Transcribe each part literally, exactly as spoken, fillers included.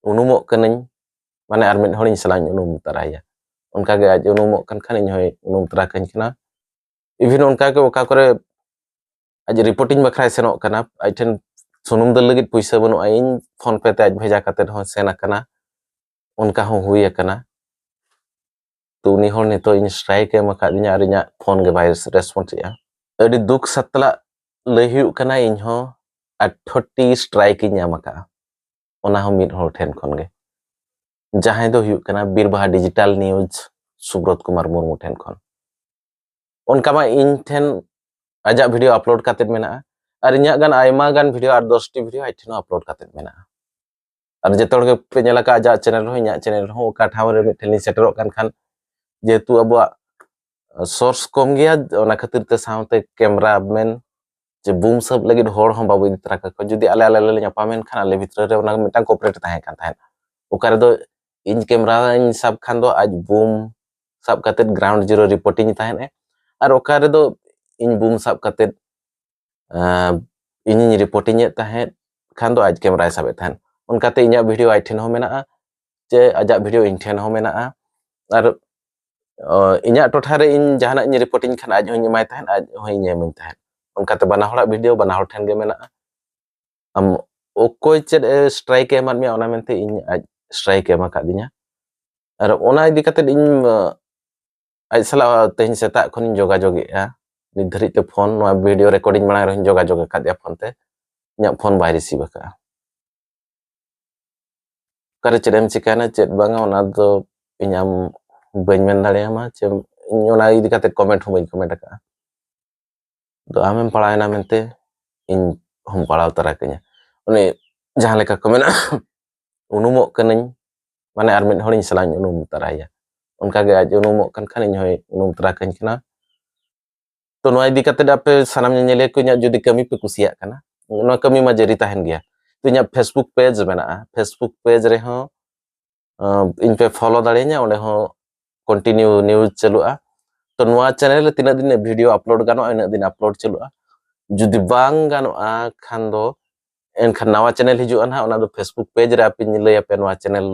ᱩᱱᱩᱢᱚᱜ ᱠᱟᱹᱱᱟᱹᱧ, ᱢᱟᱱᱮ ᱟᱨ ᱢᱤᱫ ᱦᱚᱲᱤᱧ ᱥᱟᱞᱟᱜ ᱤᱧ ᱩᱱᱩᱢ ᱛᱟᱨᱟᱭᱟ᱾ ᱚᱱᱠᱟᱜᱮ ᱟᱡ ᱩᱱᱩᱢᱚᱜ ᱠᱟᱱ ᱠᱷᱟᱱ ᱤᱧ ᱦᱚᱸᱭ ᱩᱱᱩᱢ ᱛᱟᱨᱟ ᱠᱟᱹᱧ ᱠᱟᱱᱟ᱾ Even ᱚᱱᱠᱟᱜᱮ ᱚᱠᱟ ᱠᱚᱨᱮ ᱟᱡ reporting ᱵᱟᱠᱷᱨᱟᱭ ᱥᱮᱱᱚᱜ ᱠᱟᱱᱟ, ᱟᱡ ᱴᱷᱮᱱ ᱥᱩᱱᱩᱢ ᱫᱟᱹᱞ ᱞᱟᱹᱜᱤᱫ ᱯᱩᱭᱥᱟᱹ ᱵᱟᱹᱱᱩᱜᱼᱟ, ᱤᱧ PhonePe ᱛᱮ ᱟᱡ ᱵᱷᱮᱡᱟ ᱠᱟᱛᱮᱫ ᱦᱚᱸ ᱥᱮᱱ ᱟᱠᱟᱱᱟ, ᱚᱱᱠᱟ ᱦᱚᱸ ᱦᱩᱭ ᱟᱠᱟᱱᱟ᱾ ᱛᱚ ᱩᱱᱤ ᱦᱚᱲ ᱱᱤᱛᱚᱜ ᱤᱧ strike ᱮ ᱮᱢ ᱟᱠᱟᱫᱤᱧᱟ ᱟᱨ ᱤᱧᱟᱹᱜ ᱯᱷᱳᱱ ᱜᱮ ᱵᱟᱭ respond ᱮᱫᱼᱟ᱾ ᱟᱹᱰᱤ ᱫᱩᱠ ᱥᱟᱛᱞᱟᱜ ᱞᱟᱹᱭ ᱦᱩᱭᱩᱜ ᱠᱟᱱᱟ, ᱤᱧ ᱦᱚᱸ ᱟᱴᱷᱨᱚ ᱴᱤ strike ᱤᱧ ᱧᱟᱢ ᱟᱠᱟᱫᱼᱟ, ᱚᱱᱟ ᱦᱚᱸ ᱢᱤᱫ ᱦᱚᱲ ᱴᱷᱮᱱ ᱠᱷᱚᱱ ᱜᱮ, ᱡᱟᱦᱟᱸᱭ ᱫᱚ ᱦᱩᱭᱩᱜ ᱠᱟᱱᱟ ᱵᱤᱨᱵᱟᱦᱟ Digital News ᱥᱩᱵᱨᱚᱛ ᱠᱩᱢᱟᱨ ᱢᱩᱨᱢᱩ ᱴᱷᱮᱱ ᱠᱷᱚᱱ᱾ ᱚᱱᱠᱟ ᱢᱟ ᱤᱧ ᱴᱷᱮᱱ ᱟᱡᱟᱜ video upload ᱠᱟᱛᱮᱫ ᱢᱮᱱᱟᱜᱼᱟ, ᱟᱨ ᱤᱧᱟᱹᱜ ᱜᱟᱱ ᱟᱭᱢᱟ ᱜᱟᱱ video, ᱟᱴ ᱫᱚᱥ ᱴᱤ video ᱟᱡ ᱴᱷᱮᱱ ᱦᱚᱸ upload ᱠᱟᱛᱮᱫ ᱢᱮᱱᱟᱜᱼᱟ᱾ ᱟᱨ ᱡᱚᱛᱚ ᱦᱚᱲ ᱜᱮᱯᱮ ᱧᱮᱞ ᱟᱠᱟᱫᱼᱟ ᱟᱡᱟᱜ channel ᱨᱮᱦᱚᱸ, ᱤᱧᱟᱹᱜ channel ᱨᱮᱦᱚᱸ, ᱚᱠᱟ ᱴᱷᱟᱶ ᱨᱮ ᱢᱤᱫ ᱴᱷᱮᱱ ᱞᱤᱧ ᱥᱮᱴᱮᱨᱚᱜ ᱠᱟᱱ ᱠᱷᱟᱱ, ᱡᱮᱦᱮᱛᱩ ᱟᱵᱚᱣᱟᱜ source ᱠᱚᱢ ᱜᱮᱭᱟ, ᱚᱱᱟ ᱠᱷᱟᱹᱛᱤᱨ ᱛᱮ ᱥᱟᱶᱛᱮ camera man ᱡᱮ boom ᱥᱟᱵ ᱞᱟᱹᱜᱤᱫ ᱦᱚᱲ ᱦᱚᱸ ᱵᱟᱵᱚ ᱤᱫᱤ ᱛᱟᱨᱟ ᱠᱟᱠᱚᱣᱟ᱾ ᱡᱩᱫᱤ ᱟᱞᱮ ᱟᱞᱮ ᱞᱮ ᱧᱟᱯᱟᱢᱮᱱ ᱠᱷᱟᱱ, ᱟᱞᱮ ᱵᱷᱤᱛᱨᱤ ᱨᱮ ᱚᱱᱟ ᱢᱤᱫᱴᱟᱝ cooperate ᱛᱟᱦᱮᱸ ᱠᱟᱱ ᱛᱟᱦᱮᱸᱫ, ᱚᱠᱟ ᱨᱮᱫᱚ ᱤᱧ cameraᱧ ᱥᱟᱵ ᱠᱷᱟᱱ ᱫᱚ ᱟᱡ boom ᱥᱟᱵ ᱠᱟᱛᱮᱫ ground zero reportingᱮ ᱛᱟᱦᱮᱸᱫ ᱮ, ᱟᱨ ᱚᱠᱟ ᱨᱮᱫᱚ ᱤᱧ boom ᱥᱟᱵ ᱠᱟᱛᱮᱫ ᱟᱸ, ᱤᱧᱤᱧ reportingᱮᱫ ᱛᱟᱦᱮᱸᱫ ᱠᱷᱟᱱ ᱫᱚ ᱟᱡ cameraᱭ ᱥᱟᱵᱮᱫ ᱛᱟᱦᱮᱸᱫ᱾ ᱚᱱᱠᱟᱛᱮ ᱤᱧᱟᱹᱜ video ᱟᱡ ᱴᱷᱮᱱ ᱦᱚᱸ ᱢᱮᱱᱟᱜᱼᱟ, ᱪᱮ ᱟᱡᱟᱜ video ᱤᱧ ᱴᱷᱮᱱ ᱦᱚᱸ ᱢᱮᱱᱟᱜᱼᱟ᱾ ᱟᱨ, ᱚ, ᱤᱧᱟᱹᱜ ᱴᱚᱴᱷᱟ ᱨᱮ ᱤᱧ ᱡᱟᱦᱟᱱᱟᱜ ᱤᱧ reporting ᱠᱷᱟᱱ ᱟᱡ ᱦᱚᱸᱧ ᱮᱢᱟᱭ ᱛᱟᱦᱮᱸᱫ, ᱟᱡ ᱦᱚᱸ ᱤᱧᱮ ᱮᱢᱟᱹᱧ ᱛᱟᱦᱮᱸᱫ᱾ ᱚᱱᱠᱟᱛᱮ ᱵᱟᱱᱟ ᱦᱚᱲᱟᱜ video ᱵᱟᱱᱟ ᱦᱚᱲ ᱴᱷᱮᱱ ᱜᱮ ᱢᱮᱱᱟᱜᱼᱟ᱾ ᱟᱢ ᱚᱠᱚᱭ ᱪᱮᱫ ᱮ strike ᱮ ᱮᱢᱟᱫ ᱢᱮᱭᱟ, ᱚᱱᱟ ᱢᱮᱱᱛᱮ ᱤᱧ ᱟᱡ strike ᱮ ᱮᱢ ᱟᱠᱟᱫᱤᱧᱟ᱾ ᱟᱨ ᱚᱱᱟ ᱤᱫᱤ ᱠᱟᱛᱮᱫ ᱤᱧ, ᱟᱡ ᱥᱟᱞᱟᱜ ᱛᱮᱦᱮᱧ ᱥᱮᱛᱟᱜ ᱠᱷᱚᱱᱤᱧ ᱡᱳᱜᱟᱡᱳᱜᱽ ᱮᱫᱼᱟ᱾ ᱱᱤᱛ ᱫᱷᱟᱹᱨᱤᱡ ᱛᱮ ᱯᱷᱳᱱ, ᱱᱚᱣᱟ video recording ᱢᱟᱲᱟᱝ ᱨᱮᱦᱚᱸᱧ ᱡᱳᱜᱟᱡᱳᱜᱽ ᱟᱠᱟᱫᱮᱭᱟ ᱯᱷᱳᱱ ᱛᱮ, ᱤᱧᱟᱹᱜ ᱯᱷᱳᱱ ᱵᱟᱭ receive ᱟᱠᱟᱫᱼᱟ᱾ ᱚᱠᱟᱨᱮ ᱪᱮᱫ ᱮᱢ ᱪᱤᱠᱟᱹᱭᱮᱱᱟ, ᱪᱮᱫ ᱵᱟᱝᱟ, ᱚᱱᱟ ᱫᱚ ᱤᱧ ᱟᱢ ᱵᱟᱹᱧ ᱢᱮᱱ ᱫᱟᱲᱮᱭᱟᱢᱟ᱾ ᱪᱮ ᱤᱧ ᱚᱱᱟ ᱤᱫᱤ ᱠᱟᱛᱮ comment ᱦᱚᱸ ᱵᱟᱹᱧ comment ᱟᱠᱟᱫᱼᱟ᱾ ᱫᱚ ᱟᱢᱮᱢ ᱯᱟᱲᱟᱣᱮᱱᱟ ᱢᱮᱱᱛᱮ ᱤᱧ ᱦᱚᱸᱢ ᱯᱟᱲᱟᱣ ᱛᱟᱨᱟ ᱠᱟᱹᱧᱟ᱾ ᱩᱱᱤ ᱡᱟᱦᱟᱸ ᱞᱮᱠᱟ ᱠᱚ ᱢᱮᱱᱟ, ᱩᱱᱩᱢᱚᱜ ᱠᱟᱹᱱᱟᱹᱧ, ᱢᱟᱱᱮ ᱟᱨ ᱢᱤᱫ ᱦᱚᱲᱤᱧ ᱥᱟᱞᱟᱜ ᱤᱧ ᱩᱱᱩᱢ ᱛᱟᱨᱟᱭᱟ᱾ ᱚᱱᱠᱟᱜᱮ ᱟᱡ ᱩᱱᱩᱢᱚᱜ ᱠᱟᱱ ᱠᱷᱟᱱ ᱤᱧ ᱦᱚᱸᱭ ᱩᱱᱩᱢ ᱛᱟᱨᱟ ᱠᱟᱹᱧ ᱠᱟᱱᱟ᱾ ᱛᱚ ᱱᱚᱣᱟ ᱤᱫᱤ ᱠᱟᱛᱮᱫ ᱟᱯᱮ ᱥᱟᱱᱟᱢ ᱧᱮᱧᱮᱞᱤᱭᱟᱹ ᱠᱚ ᱤᱧᱟᱹᱜ ᱡᱩᱫᱤ ᱠᱟᱹᱢᱤ ᱯᱮ ᱠᱩᱥᱤᱭᱟᱜ ᱠᱟᱱᱟ, ᱱᱚᱣᱟ ᱠᱟᱹᱢᱤ ᱢᱟ ᱡᱟᱹᱨᱤ ᱛᱟᱦᱮᱱ ᱜᱮᱭᱟ᱾ ᱛᱚ ᱤᱧᱟᱹᱜ Facebook page ᱢᱮᱱᱟᱜᱼᱟ, Facebook page ᱨᱮᱦᱚᱸ, ᱟᱸ, ᱤᱧ ᱯᱮ follow ᱫᱟᱲᱮᱭᱟᱹᱧᱟ, ᱚᱸᱰᱮ ᱦᱚᱸ continue news ᱪᱟᱹᱞᱩᱜᱼᱟ᱾ ᱛᱚ ᱱᱚᱣᱟ channel ᱨᱮ ᱛᱤᱱᱟᱹᱜ ᱫᱤᱱ video upload ᱜᱟᱱᱚᱜᱼᱟ, ᱤᱱᱟᱹᱜ ᱫᱤᱱ upload ᱪᱟᱹᱞᱩᱜᱼᱟ᱾ ᱡᱩᱫᱤ ᱵᱟᱝ ᱜᱟᱱᱚᱜᱼᱟ ᱠᱷᱟᱱ ᱫᱚ ᱮᱱᱠᱷᱟᱱ ᱱᱟᱣᱟ ᱪᱮᱱᱮᱞ ᱦᱤᱡᱩᱜᱼᱟ ᱱᱟᱦᱟᱜ, ᱚᱱᱟ ᱫᱚ Facebook ᱯᱮᱡᱽ ᱨᱮ ᱟᱯᱮᱧ ᱞᱟᱹᱭ ᱟᱯᱮ, ᱱᱚᱣᱟ ᱪᱮᱱᱮᱞ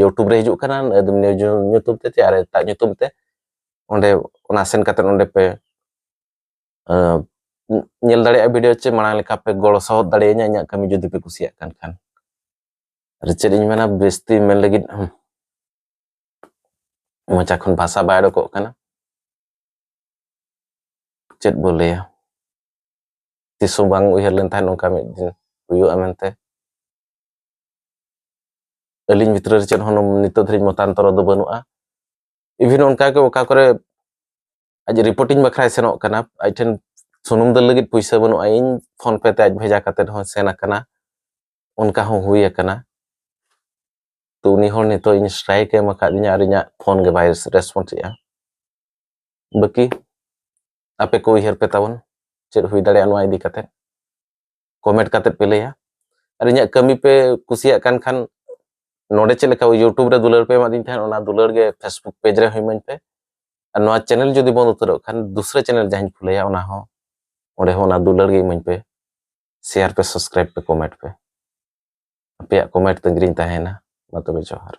YouTube ᱨᱮ ᱦᱤᱡᱩᱜ ᱠᱟᱱᱟ, ᱟᱫᱚ ᱱᱤᱭᱩ ᱧᱩᱛᱩᱢ ᱛᱮ ᱪᱮ ᱟᱨ ᱮᱴᱟᱜ ᱧᱩᱛᱩᱢ ᱛᱮ, ᱚᱸᱰᱮ ᱚᱱᱟ ᱥᱮᱱ ᱠᱟᱛᱮ ᱚᱸᱰᱮ ᱯᱮ ᱧᱮᱞ ᱫᱟᱲᱮᱭᱟᱜᱼᱟ ᱵᱷᱤᱰᱤᱭᱳ, ᱪᱮ ᱢᱟᱲᱟᱝ ᱞᱮᱠᱟ ᱯᱮ ᱜᱚᱲᱚ ᱥᱚᱦᱚᱫ ᱫᱟᱲᱮᱭᱟᱹᱧᱟ ᱤᱧᱟᱹᱜ ᱠᱟᱹᱢᱤ ᱡᱩᱫᱤ ᱯᱮ ᱠᱩᱥᱤᱭᱟᱜ ᱠᱟᱱ ᱠᱷᱟᱱ᱾ ᱟᱨ ᱪᱮᱫ ᱤᱧ ᱢᱮᱱᱟ, ᱵᱮᱥᱛᱤ ᱢᱮᱱ ᱞᱟᱹᱜᱤᱫ ᱢᱚᱪᱟ ᱠᱷᱚᱱ ᱵᱷᱟᱥᱟ ᱵᱟᱭ ᱚᱰᱚᱠᱚᱜ ᱠᱟᱱᱟ᱾ ᱪᱮᱫ ᱵᱚ ᱞᱟᱹᱭᱟ, ᱛᱤᱥ ᱦᱚᱸ ᱵᱟᱝ ᱩᱭᱦᱟᱹᱨ ᱞᱮᱱ ᱛᱟᱦᱮᱸᱫ ᱱᱚᱝᱠᱟ ᱢᱤᱫ ᱫᱤᱱ ᱦᱩᱭᱩᱜᱼᱟ ᱢᱮᱱᱛᱮ᱾ ᱟᱹᱞᱤᱧ ᱵᱷᱤᱛᱨᱤ ᱨᱮ ᱪᱮᱫ ᱦᱚᱸ ᱱᱤᱛᱚᱜ ᱫᱷᱟᱹᱨᱤᱡ ᱢᱚᱛᱟᱱᱛᱚᱨ ᱫᱚ ᱵᱟᱹᱱᱩᱜᱼᱟ᱾ ᱤᱵᱷᱤᱱ ᱚᱱᱠᱟ ᱜᱮ ᱚᱠᱟ ᱠᱚᱨᱮ ᱟᱡ ᱨᱤᱯᱳᱨᱴᱤᱝ ᱵᱟᱠᱷᱨᱟᱭ ᱥᱮᱱᱚᱜ ᱠᱟᱱᱟ, ᱟᱡ ᱴᱷᱮᱱ ᱥᱩᱱᱩᱢ ᱫᱟᱹᱞ ᱞᱟᱹᱜᱤᱫ ᱯᱩᱭᱥᱟᱹ ᱵᱟᱹᱱᱩᱜᱼᱟ, ᱤᱧ ᱯᱷᱳᱱ ᱯᱮ ᱛᱮ ᱟᱡ ᱵᱷᱮᱡᱟ ᱠᱟᱛᱮ ᱦᱚᱸ ᱥᱮᱱ ᱟᱠᱟᱱᱟ, ᱚᱱᱠᱟ ᱦᱚᱸ ᱦᱩᱭ ᱟᱠᱟᱱᱟ᱾ ᱛᱚ ᱩᱱᱤ ᱦᱚᱲ ᱱᱤᱛᱚᱜ ᱤᱧ ᱥᱴᱨᱟᱭᱤᱠ ᱮ ᱮᱢ ᱟᱠᱟᱫᱤᱧᱟ ᱟᱨ ᱤᱧᱟᱹᱜ ᱯᱷᱳᱱ ᱜᱮ ᱵᱟᱭ ᱨᱮᱥᱯᱚᱱᱥ ᱮᱫᱼᱟ᱾ ᱵᱟᱹᱠᱤ ᱟᱯᱮ ᱠᱚ ᱩᱭᱦᱟᱹᱨ ᱯᱮ ᱛᱟᱵᱚᱱ, ᱪᱮᱫ ᱦᱩᱭ ᱫᱟᱲᱮᱭᱟᱜᱼᱟ ᱱᱚᱣᱟ ᱤᱫᱤ ᱠᱟᱛᱮ, ᱠᱚᱢᱮᱱᱴ ᱠᱟᱛᱮ ᱯᱮ ᱞᱟᱹᱭᱟ᱾ ᱟᱨ ᱤᱧᱟᱹᱜ ᱠᱟᱹᱢᱤ ᱯᱮ ᱠᱩᱥᱤᱭᱟᱜ ᱠᱟᱱ ᱠᱷᱟᱱ, ᱱᱚᱰᱮ ᱪᱮᱫ ᱞᱮᱠᱟ YouTube ᱨᱮ ᱫᱩᱞᱟᱹᱲ ᱯᱮ ᱮᱢᱟᱫᱤᱧ ᱛᱟᱦᱮᱸᱫ, ᱚᱱᱟ ᱫᱩᱞᱟᱹᱲ ᱜᱮ Facebook ᱯᱮᱡᱽ ᱨᱮ ᱦᱚᱸ ᱤᱢᱟᱹᱧ ᱯᱮ᱾ ᱟᱨ ᱱᱚᱣᱟ ᱪᱮᱱᱮᱞ ᱡᱩᱫᱤ ᱵᱚᱱᱫ ᱩᱛᱟᱹᱨᱚᱜ ᱠᱷᱟᱱ, ᱫᱩᱥᱨᱟᱹ ᱪᱮᱱᱮᱞ ᱡᱟᱦᱟᱸᱧ ᱠᱷᱩᱞᱟᱹᱭᱟ, ᱚᱱᱟ ᱦᱚᱸ, ᱚᱸᱰᱮ ᱦᱚᱸ ᱚᱱᱟ ᱫᱩᱞᱟᱹᱲ ᱜᱮ ᱤᱢᱟᱹᱧ ᱯᱮ᱾ ᱥᱮᱭᱟᱨ ᱯᱮ, ᱥᱟᱵᱥᱠᱨᱟᱭᱤᱵ ᱯᱮ, ᱠᱚᱢᱮᱱᱴ ᱯᱮ᱾ ᱟᱯᱮᱭᱟᱜ ᱠᱚᱢᱮᱱᱴ ᱛᱟᱺᱜᱤ ᱨᱤᱧ ᱛᱟᱦᱮᱸᱭᱮᱱᱟ᱾ ᱢᱟ ᱛᱚᱵᱮ ᱡᱚᱦᱟᱨ᱾